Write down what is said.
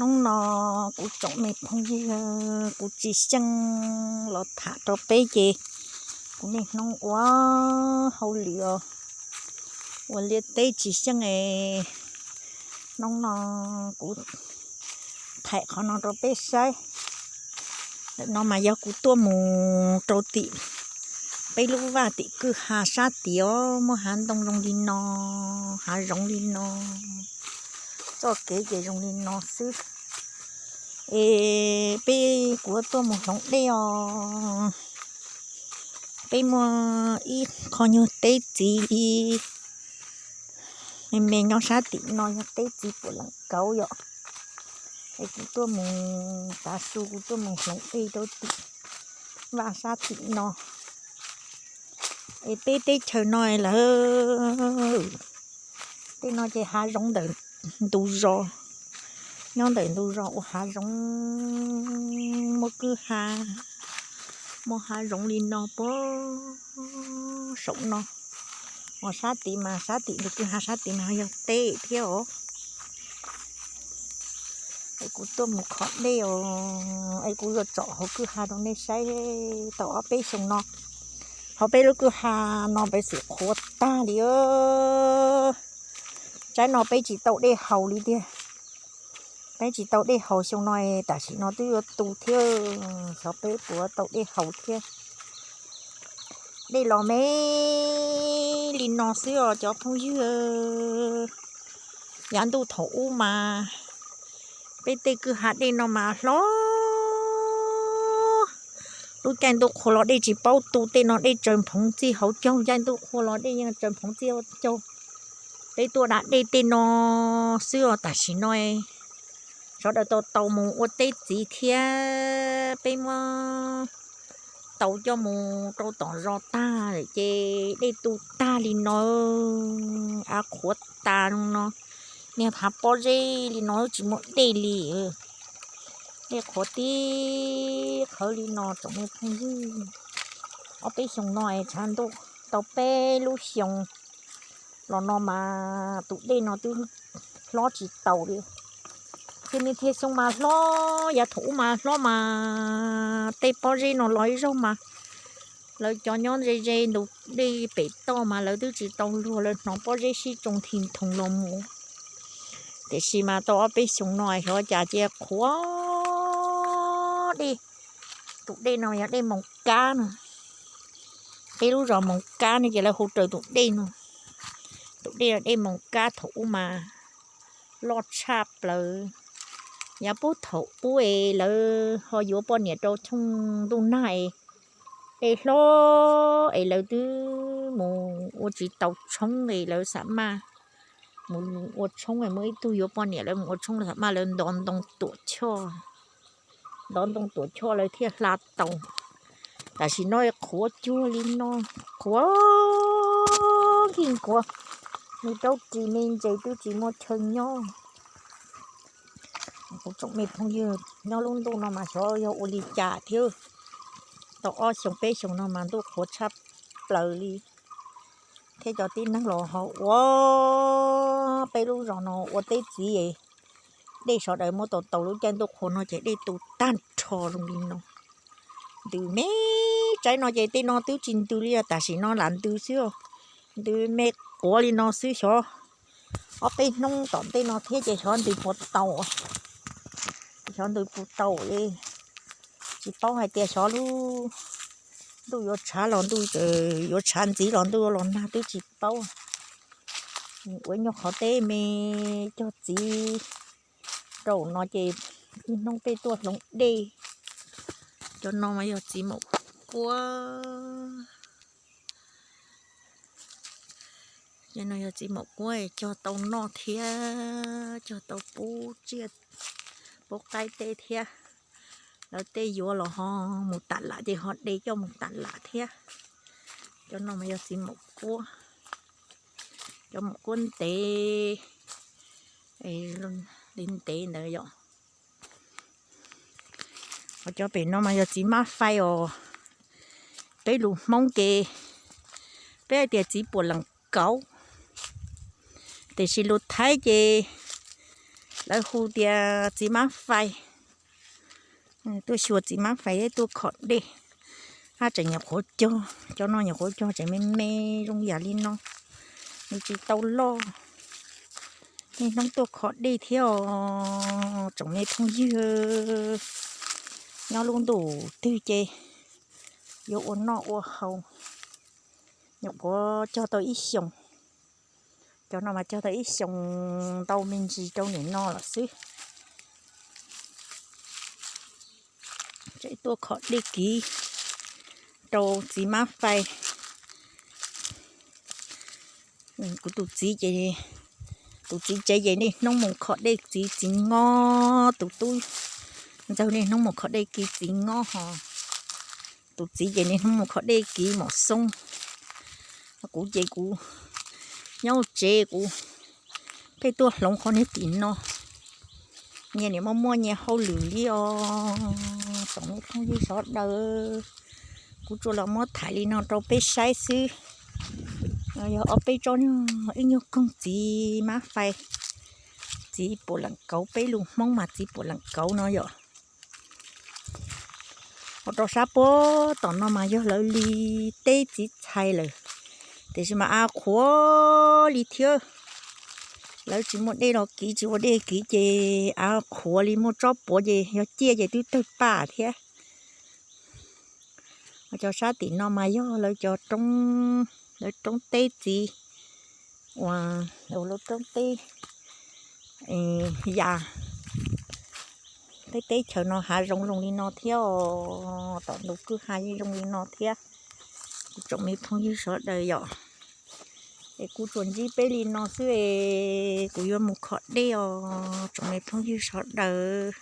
Hnub no kuv tsoom me phooj ywg, kuv tsis xyeej los tham rau peb ces kuv niaj hnub ua hauj lwm os, ua liaj teb tsis xyeej es hnub no kuv thaij qhov no rau peb saib. Ntawm no mas yog kuv tuaj mus rau tim peb lub vaj tim kwj ha sab tid os, muaj hav ntoo zoo li no, hav zoov li no, txoj kev ces zoo li no xwb. Es peb kuv tuaj mus hloov dej os. Peb muaj ib qho nyuag teb txiv li me me nyob sab tim no, yog teb txiv puas leem kauv yom. Es kuv tuaj mus tav su, kuv tuaj mus hloov dej rau tim vaj sab tim no. Es peb teb chaws no lawm, tej no ces hav zoov ntawm ntug zos, nyob ntawm ntug zos ua hav zoov, muaj kwj ha, muaj hav zoov li no puag saum no. Ho sab tid mas, sab tim ntug kwj ha sab tid mas yog teb thiab os. Es kuv tuaj mus khov dej os, es kuv yuav tsom hauv kwj ha rau nej saib. Tau ob peb xyoos no, hauv peb lub kwj ha no peb xwm qhuav tag li. Tsaib no peb tsis tau dej haus li tiag. Peb tsis tau dej haus xyoo no, tam sim no twb yuav tu thiab, xyov peb puas tau dej haus thiab. Dej los me li no xwb os cov phooj ywg. Yav ntuj thaum ub mas peb tej kwj ha dej no mas hlob. Lub caij ntuj qhua los dej tsis paub tu, tej no dej tsaws nphoov txij hauv caug, caij ntuj qhua los dej yeej tsaws nphoov txij hauv caug. Peb tuaj da dej tej no xwb os, tam sim no sawv daws tau tau mus ua teb txiv thiab, peb muab tau coj mus rau tom zos tag lawm ces dej tu tag li no, av qhuav tas no, niag hav pob zeb li no tsis muaj dej li. Dej qhuav tib qhawv li no tsoom me phooj ywg. Ob peb xyoos no es tshav ntuj tau peb lub xyoos los no mas tus dej no twb hlob tsis taus li. Thiab niaj thiab xyoo mas hlob, yav thaum ub mas hlob mas tej pob zeb no los ib zaug mas lawv cov nyob ze ze ntug dej pem toj mas lawv twb tsis tau luag, lawv hnov pob zeb sib tsoo thi thoos los mus. Tiam sis mas tau ob peb xyoos no xyov cas cia qhuav dej. Tus dej no yog dej Moos Kab no, peb lub zos Moos Kab no ces lawv hu raws tus dej no. Tus dej no dej Moos Kab, thaum ub mas loj tshaj plaws. Yav puag thaum ub es lawv ho yuav poj niam rau tshooj ntuj nag es dej hlob es lawv twb mus ua tsis tau tshoob es lawv xam maj mus ua tshoob, muaj ib tug yuav poj niam lawv mus ua tshoob, lawv xam maj lawv ntov ntoo tuam choj, ntov ntoo tuam choj lawv thiaj hla tau. Tam sim no qhuav cuag li no, qhuav nkig nkuav, me raub ris me ntses twb tsis muaj chaw nyob. Kuv tsoom me phooj ywg, nyob lub ntuj no mas xyov yog ua li cas thiab, tau ob xyoos peb xyoos no mas ntuj qhuav tshaj plaws li. Thiab cov tib neeg los ho ua peb lub zos no ua teb txiv, dej sawv daws muab tau tau, lub caij ntuj qhuav no ces dej tu tag nrho zoo li no. Ntws me tsaib no ces tej no twb tsis ntws li, tam sim no lam ntws xwb. Ntws me quav li no xwb, xyov ob peb hnub tom ntej no thiab ces xyov ntws puas tau, xyov ntws puas tau li. Tsis paub hais tias xyov lub ntuj yuav tshav los ntuj yuav tshav ntxiv los ntuj los nag twb tsis paub. Ua nyuag qhov teb me cog txiv rau no ces ib hnub peb tuaj hloov dej. Cov no mas yog txiv maum kuab. Cov no yog txiv maum kuab, cog tau noj thiab cog tau pub tsiaj pub qaib teb thiab. Lawv tej yuav los ho mus tam lam ces ho de coj mus tam lam thiab. Cov no mas yog txiv maum kuab, cov maum kuab ntev, ntev ntawd yom. Ho cov pem no mas yog txiv mab fai os. Peb lus Hmoob ces peb hais tias txiv puam leem kauv, tiam sis lus Thaib ces Lawv hu tias txiv mab fais, tuaj xyuas txiv mab fais thiab tuaj khom dej. Hab tseem nyuam qhuav cog, cov no nyuam qhuav cog tseem me me zoo yam li no, nws tsis tau loj. Niaj hnub tuaj khom dej thiab os tsoom me phooj ywg. Nyob lub ntuj twg ces yuav ua noj ua haus. Nyuam qhuav cog tau ib xyoos, cov no mas cog tau ib xyoos ntau me ntsis rau nim no lawm xwb. Tseem tuaj khom dej kiv rau txiv mab fais. Kuv tus txiv ces, tus txiv tsev ces niaj hnub mus khom dej kiv txiv ngob, tus tub ntxawg niaj hnub mus khom dej kiv txiv ngob hos. Tus txiv ces niaj hnub mus khom dej kiv mom xoob. Kuv ces kuv nyob tsev kuv pheej tuaj hloov qhov niag tim no. Nyias niam muaj muaj nyias hauj lwm li os tsoom me phooj ywg sawv daws. Kuv tsuas los muab tham li no rau peb saib xwb. Yog ob peb tsob ib nyuag koog txiv mab fais, txiv puam leem kauv, peb lus Hmoob mas txiv puam leem kauv no yom. Ua rau sab puag tom no mas yog lawv li teb txiv txhais lawm, tiam sis mas av qhuav li thiab. Lawv tsis muaj dej los kiv, tsis ua dej kiv ces av qhuav li, muaj tsob puav ces yog ciaj ces twb tawg paj thiab. Cov sab tim no mas yog lawv cov, lawv roob teb txiv, ua, lawv roob teb ya. Peb teb chaws no hav zoov zoo li no thiab os, tom ntug kwj ha zoo li no thiab. Kuv tsoom me phooj ywg sawv daws yom, es kuv tsuas ntsib peb li no xwb es kuv yuav mus khom dej os tsoom me phooj ywg sawv daws.